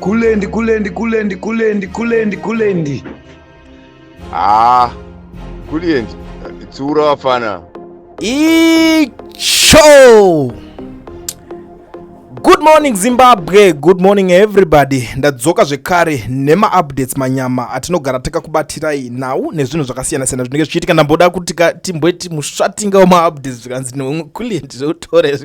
Kulendi, kulendi, kulendi, kulendi, kulendi, kulendi. Ah, kulendi. Tsiura vafana. Icho! Good morning Zimbabwe, good morning everybody. Ndadzoka zvekare nemaupdates manyama atinogara takakubatirai nhau nezvinhu zvakasiyana siyana zvinenge zvichiitika. Ndamboda kuti timboti musvatingawo maupdates zvikanzi kulient zveutore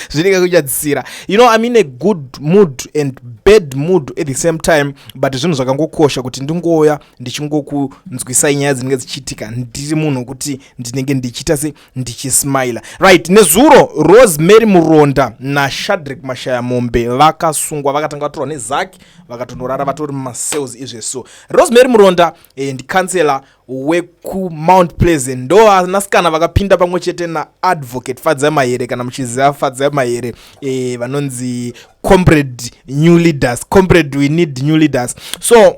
zvinenge kunyadzisira. You know, I'm in a good mood and bad mood at the same time, but zvinhu zvakangokosha kuti ndingouya ndichingokunzwisai nyaya dzinenge dzichiitika. Ndiri munhu wekuti ndinenge ndichiita se ndichismaila. Right, nezuro Rosemary Muronda naShadrick Mashayamombe vakasungwa, vakatanga vatorwa neZACC, vakatonorara vatori mumacells izveso. Rosemary Muronda ndikansela wekuMount Pleasant, ndo vanasikana vakapinda pamwe chete naAdvocate Fadzai Mahere. Kana muchiziva Fadzai Mahere, vanonzi Comrade New Leaders, Comrade We Need New Leaders. So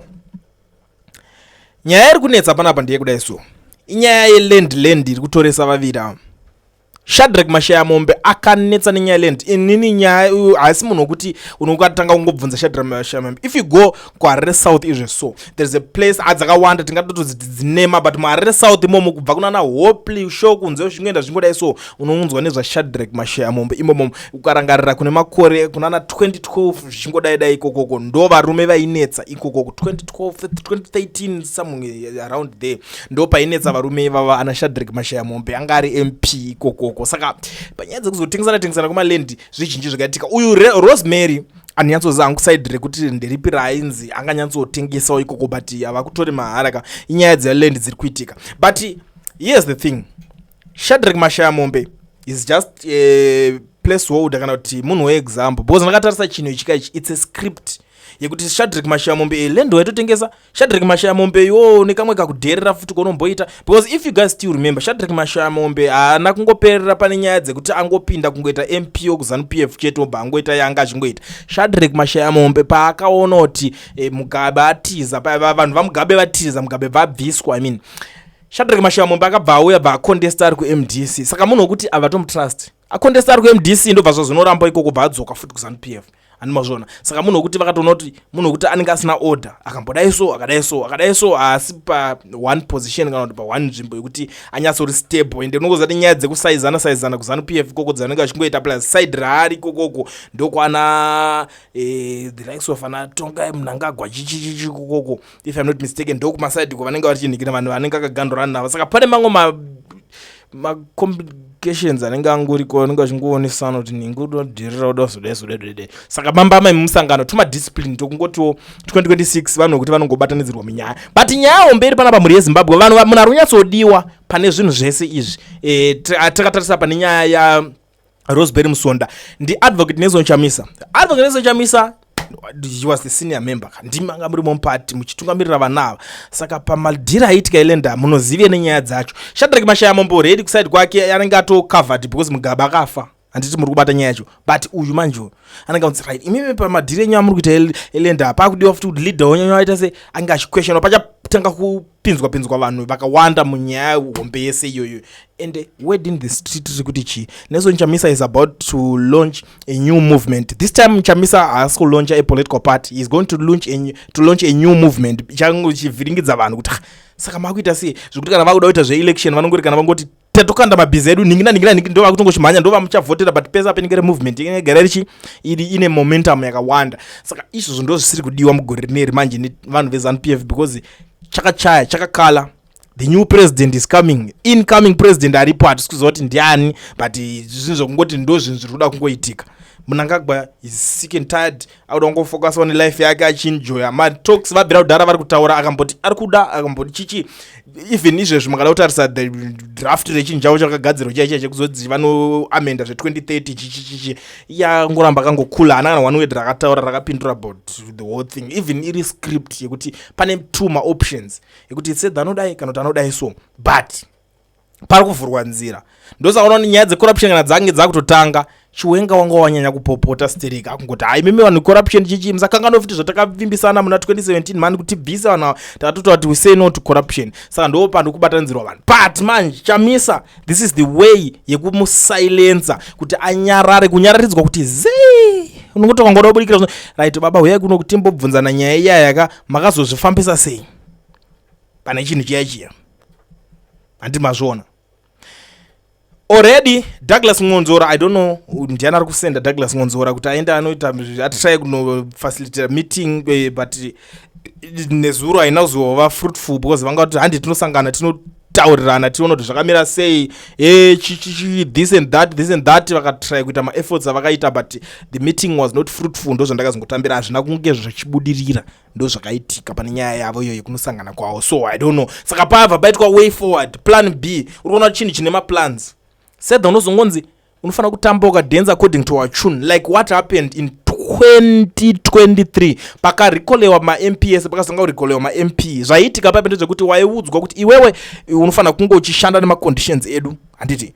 nyaya iri kunetsa panapa ndeyekudai. So inyaya yeland, land iri kutoresa vaviri ava. Shadrack Mashayamombe akanetsa nenyaya yeland. Inini nyaya haisi munhu wekuti unokatanga kungobvunza Shadrack Mashayamombe. If you go kuHarare South izve, so there is a place, adzakawanda tingatotodzi dzinema, but muHarare South imomo, kubva kunana Hopley Show kunze zvingoenda zvingodai, so unounzwa nezvaShadrack Mashayamombe imomo. Ukarangarira kune makore kunana 2012 zvichingodai dai ikokoko, ndo varume vainetsa ikokoko 2012, 2013, somewhere around there, ndo painetsa varume ivava ana Shadrack Mashayamombe, anga ari MP ikokoko. Saka panyaya dzekuzotengesana tengesana kwemaland, zvizhinji zvakaitika. Uyu Rosemary anonyatsoziva hangu side rekuti nderipi raainzi anganyatsotengesawo ikoko, but hava kutori mahara ka. Inyaya dzeland dziri kuitika. But here's the thing, Shadrack Mashayamombe is just a placeholder, kana kuti munhu weexample, because ndakatarisa chinhu ichi kaichi, it's a script yekuti Shadrick Mashayamombe land waitotengesa. Shadrick Mashayamombe iwowo nekamwe kakudherera futi kaunomboita, because if you guys still remember, Shadrick Mashayamombe haana kungoperera pane nyaya dzekuti angopinda kungoita MP wekuZANU PF chete, obva angoita yanga achingoita. Shadrick Mashayamombe paakaona kuti Mugabe atiza, vanhu vaMugabe vatiza, Mugabe vabviswa, I mean, Shadrick Mashayamombe akabva auya, bva acontesta ari kuMDC. Saka munhu wekuti havatomutrust, acontesta ari kuMDC, ndobva zvazonoramba ikoko, bva adzoka futi kuZANU PF, handimazvona. Saka munhu wekuti vakatoona kuti munhu wekuti anenge asina order, akambodai so, akadai so, akadai so, haasi pa one position kana kuti pa one nzvimbo yekuti anyatsori stable. Ende unongoziva kuti nyaya dzekusaizana saizana kuZANU PF ikoko dzanenge vachingoita, plus side raari ikokoko ndokwana the likes of ana Tongai Mnangagwa chichichichi ikokoko, if I'm not mistaken, ndokumaside ko vanenge vachinhikira vanhu vanenge akagandurana navo. Saka pane mamwe macomplications anenge angoriko, anenge achingoonesana kuti ninge udodherera, uda kuzodai zodai dodai. Saka mambama mumusangano tumadiscipline tokungotiwo 2026 vanhu vekuti vanongobatanidzirwa munyaya. But nyaya hombe iri panapa, mhuri yeZimbabwe, vanhu munhu ari kunyatsodiwa pane zvinhu zvese izvi, takatarisa pane nyaya ya Rosemary Musonda, ndiAdvocate Nelson Chamisa. Advocate Nelson Chamisa, he was the senior member, ndimanga muri mumupati muchitungamirira vana ava. Saka pamadhiri aiitika eland, munozive nenyaya dzacho. Shadrack Mashayamombe already kuside kwake anenge atocovered because Mugabe akafa, handiti muri kubata nyaya yacho? But uyu manje uyu anenge anzi, right, imimi pamadhiri enyu amuri kuita eland, pakudiwa futi kuti leader wenyu aita se ange achiquestionwa, pachatanga kupinzwa pinzwa vanhu vakawanda munyaya hombe yese iyoyo. And word in the street riri kuti chii? Nelson Chamisa is about to launch a new movement. This time Chamisa haasi kulauncha a political party, he is going to launch a new movement chivhiringidza vanhu kuti, "Ah, saka makuita sei?" Zvekuti kana vakuda kuita zveelection, vanongori kana vangoti tatokanda mabhizi edu nhingi nanhingi nanhingi, ndo vakutongochimhanya, ndo vamuchavhotera. But pese apenenge removement inegara richi iri ine momentum yakawanda. Saka izvozvo ndo zvisiri kudiwa mugore rineri manje nevanhu veZANU PF, because chakachaya chakakala, the new president is coming, incoming president aripo, hatisi kuziva kuti ndiani, but zvinhu zvokungoti ndo zvinhu zviri kuda kungoitika. Mnangagwa is sick and tired, akuda kungofocusawo nelife yake, achienjoya matalks. Vabvira kudhara vari kutaura, akamboti ari kuda, akamboti chichi. Even izvezvi makada kutarisa the draft rechinhu chavo chakagadzirwa chaicha chekuzodzi vanoamenda zve2030 chichichichi, iyangoramba akangokula, haana kana one word rakataura rakapindura about the whole thing. Even iri script yekuti pane two maoptions ekuti said anodai kana kuti anodai, so but pari kuvhurwa nzira. Ndosaka unoona nyaya dzecorruption kana dzange dzakutotanga, Chiwenga wanga wanyanya kupopota stereka, akungoti, "Hai, mimi vanhu, corruption chichi, musakanganwa futi zvatakavimbisana muna 2017 mani kuti bvise vanhu ava, takatotaura kuti we say no to corruption." Saka ndo pano kubatanidzirwa vanhu. But manje Chamisa, this is the way yekumusilensa kuti anyarare, kunyararidzwa kuti zii. Unongoti ukangoda kubudikira zvino, right baba, huyai kuno kuti timbobvunzana nyaya iya yaka makazozvifambisa sei pane chinhu chiya chiya. Handi mazviona already. Douglas Ngonzora, I don't know ndiani ari kusenda Douglas Ngonzora kuti aende anoita atry kunofacilitate meeting, but nezuro haina kuzova fruitful because vanga kuti handi tinosangana, tinotaurirana, tione kuti zvakamira sei, this and that, this and that. Vakatry kuita maefforts avakaita, but the meeting was not fruitful. Ndo zvandakazongotambira, hazvina kunge zvichibudirira. Ndo zvakaitika pane nyaya yavo iyoyo yekunosangana kwavo. So I don't know. Saka pabva paitwa way forward, plan B. Uri kuona chinhu chine maplans sedha, unozongonzi unofanira kutamba ukadance according to our tune, like what happened in 2023 pakarecallwa maMPs, pakazanga kurecallwa maMP. Zvaiitika pape ndezvekuti waiudzwa kuti iwewe unofanira kunge uchishanda nemaconditions edu, handiti?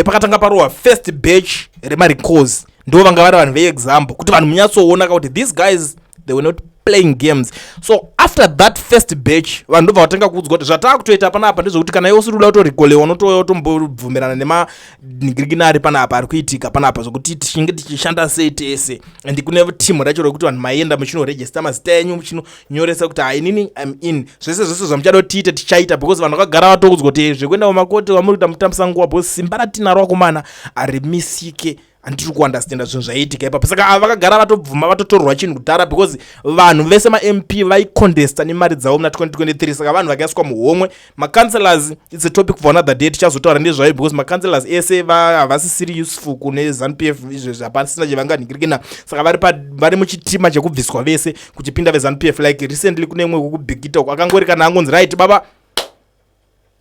Pakatanga parohwa first batch remarecalls, ndo vanga vari vanhu veexample kuti vanhu munyatsoona kuti these guys, they were not playing games. So after that first batch, vanhu ndobva vatanga kuudzwa kuti zvataa kutoita panapa ndezvekuti kana iwe usiri kuda kutorecallwa, unotouya utombobvumirana nemanhingirikinari panapa ari kuitika panapa, zvokuti tichinge tichishanda sei tese. And kune timu racho rekuti vanhu maienda muchinoregister mazita enyu, muchinonyoresa kuti hainini am in, zvese zvese zvamuchada kuti tiite tichaita, because vanhu vakagara vatoudzwa kuti zvekuenda kumakoti vamuri kuita mutambisa nguva, because simba ratinaro akomana harimisike. Handiri kuunderstanda zvinhu zvaiitika ipapo. Saka ava vakagara vatobvuma, vatotorwa chinhu kudhara, because vanhu vese maMP vaikontesta nemari dzavo muna 2023. Saka vanhu vakaiswa muhomwe. Macouncillors, it's a topic for another day, tichazotaura nezvayo, because macouncillors ese havasisiri useful kune ZANU PF izvezvi, hapasina chavanganhingirikina. Saka vari muchitima chekubviswa vese kuchipinda veZANU PF. Like recently kune imwe kwekubhikita uko akangori kana angonzi, "Right baba,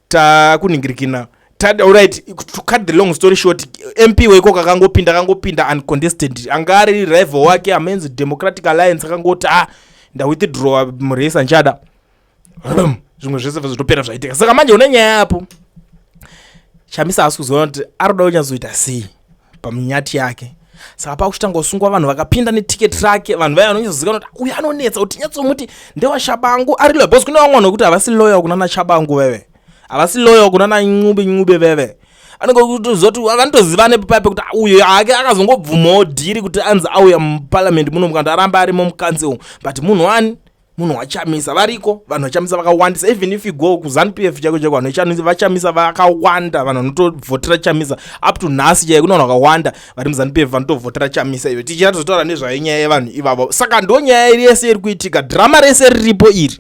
takunhingirikina." Alright, to cut the long story short, MP weikoko akangopinda uncontested, anga ari rival wake amenzi Democratic Alliance akangoti, "A ah, ndawithdrawa murace, anchada." Zvimwe zvese zvitopera zvaitika. Saka manje une nyaya yapo, Chamisa haasi kuzoona kuti ari kuda kunyatsoita sei pamunyati yake. Saka pakuchitanga kusungwa vanhu vakapinda netiketi rake, vanhu vaya vanonyatsozikanwa kuti uyu anonetsa kuti tinyatsomuti ndewaTshabangu, ari loyal, because kune vamwe vanhu vekuti havasi loyal kuna naTshabangu veve, havasi loyal kuna naNcube. Ncube veve anenge kutoziva kuti vanotoziva nepape kuti uyu ake akazongobvumawo deal kuti anzi auya muparliament muno mukandi aramba arimo mucouncil, but munhu wani, munhu waChamisa. Variko vanhu vaChamisa vakawandisa. Even if you go kuZANU PF chako chako, vanhu vaChamisa vakawanda, vanhu vanotovhotera Chamisa up to nhasi chai. Kuna vanhu vakawanda vari muZANU PF vanotovhotera Chamisa. Iyo tichatozotaura nezvayo nyaya yevanhu ivavo. Saka ndo nyaya yese iri kuitika, drama rese riripo iri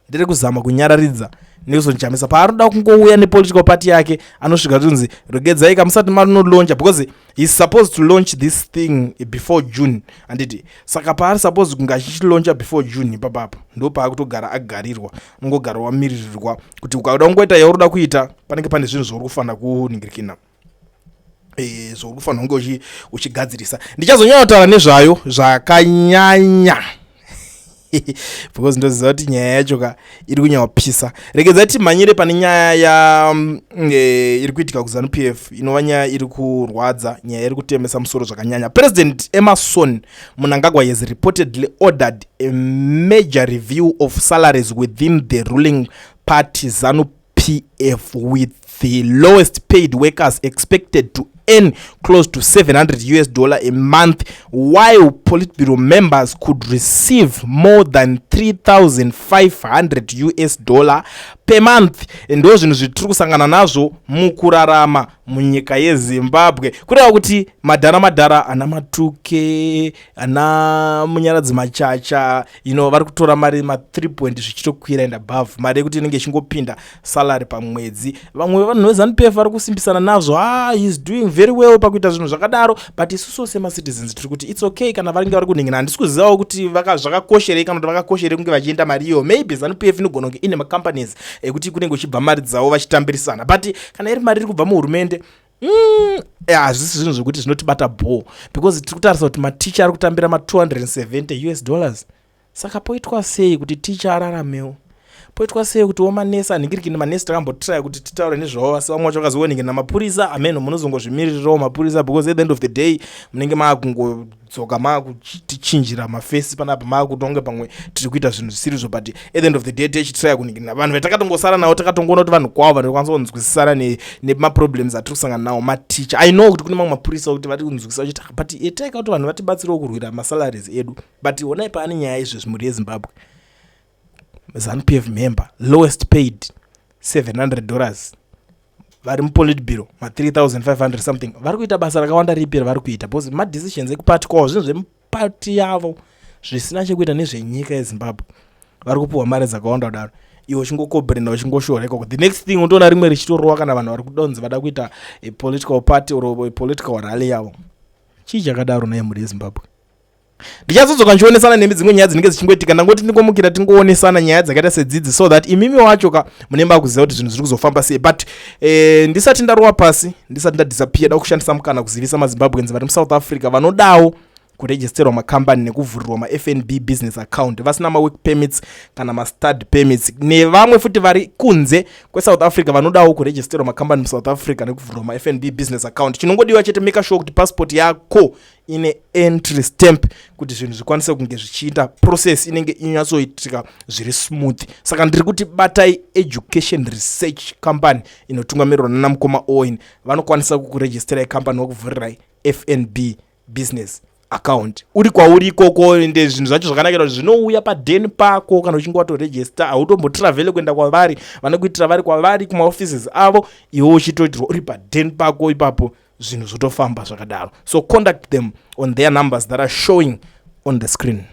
ndere kuzama kunyararidza Nelson Chamisa. Paanoda kungouya nepolitical party yake, anosvika tonzi regedzai kamusati manolauncha, because he is supposed to launch this thing before June, handiti? Saka paari supposed kunge achichilauncha before June ipapapo, ndo paakutogara agarirwa, unongogara wamiririrwa kuti ukada kungoita yauri kuita, panenge pane zvinhu zvauri kufanira kuningirikina, zvauri kufanira kunge uchigadzirisa. Ndichazonyanya kutaura nezvayo zvakanyanya because ndoziva kuti nyaya yacho ka iri kunyanyopisa. Regedzai timhanyire pane nyaya ya iri kuitika kuZANU PF, inova nyaya iri kurwadza, nyaya iri kutemesa musoro zvakanyanya. President Emmerson Mnangagwa has reportedly ordered a major review of salaries within the ruling party ZANU PF, with the lowest paid workers expected to earn close to US$700 a month, while Politburo members could receive more than US$3500 per month. Ndo zvinhu zvitiri kusangana nazvo mukurarama munyika yeZimbabwe, kureva kuti madhara madhara ana Matuke, ana Munyaradzi Machacha, vari kutora mari ma3 point zvichitokwira and above, mari yekuti inenge ichingopinda salary pamwedzi. Vamwe vanhu veZANU PF vari kusimbisana nazvo, "Ah, he is doing very well pakuita zvinhu zvakadaro." But isusu semacitizens tiri kuti it's okay kana varinge vari kunhingina. Handisi kuzivawo kuti zvakakosherei kana kuti vakakosherei kunge vachienda mari iyo. Maybe ZANU PF inogona kunge ine macompanies ekuti kunenge uchibva mari dzavo vachitambirisana, but kana iri mari iri kubva muhurumende, hazvisi zvinhu zvekuti zvinotibata bho, because tiri kutarisa kuti maticha ari kutambira ma270 US dollars. Saka poitwa sei kuti ticha araramewo? Poitwa sei kuti womanesi anhingirikini? Manesi takambotraya kuti titaure nezvavo, asi vamwe vacho vakazooneke namapurisa. Ameno, munozongozvimiririrawo mapurisa, because at the end of the day munenge maakungodzoka maakutichinjira mafesi panapa, maakutonge pamwe tiri kuita zvinhu zvisirizvo. But at the end of the day tichitraya kunhingirina vanhu vetakatongosara navo, takatongoona kuti vanhu kwavo vanokwanisa kunzwisisana nemaproblems atiri kusangana nawo, maticha. I know kuti kune mamwe mapurisa kuti vari kunzwisisa vachiti, but etaika kuti vanhu vatibatsirewo kurwira masalaries edu. But honai paane nyaya izvezvi, mhuri yeZimbabwe. ZANU PF member, lowest paid $700, vari muPolitburo ma3500 something, vari kuita basa rakawanda ripi ravari kuita? Because madecisions ekupati kwavo, zvinhu zvemupati yavo zvisina chekuita nezvenyika yeZimbabwe, vari kupiwa mari dzakawanda kudaro. Iwe uchingokomplaina, uchingoshora ikoko. The next thing unotoona rimwe richitorova kana vanhu vari kudonzi vada kuita a political party or a political rally yavo. Chii chakadaro naye, mhuri yeZimbabwe? Ndichazodzoka ndichionesana nemi dzimwe nyaya dzinenge dzichingoitika. Ndangoti ndingomukira tingoonesana nyaya dzakaita sedzidzi, so that imimi wacho ka munenge makuziva kuti zvinhu zviri kuzofamba sei. But ndisati ndarova pasi, ndisati ndadisappear, da kushandisa mukana kuzivisa maZimbabweans vari muSouth Africa vanodawo kuregisterwa makambani nekuvhurirwa maFNB business account, vasina mawork permits kana mastudy permits, nevamwe futi vari kunze kweSouth Africa vanodawo kuregisterwa makambani muSouth Africa nekuvhurirwa maFNB business account. Chinongodiwa chete, make sure kuti passport yako ine entry stamp, kuti zvinhu zvikwanise kunge zvichiita process inenge inyatsoitika zviri smooth. Saka ndiri kuti batai Education Research Company inotungamirirwa nana mukoma Owen. Vanokwanisa kukuregisterai company, vakuvhurirai FNB business account uri kwauri ikoko. Ende zvinhu zvacho zvakanakira kuti zvinouya padheni pako. Kana uchinge watoregister, hautombotravele kuenda kwavari, vanokuitira vari kwavari kumaoffices avo, iwe uchitoitirwa uri padheni pako ipapo, zvinhu zvotofamba zvakadaro. So contact them on their numbers that are showing on the screen.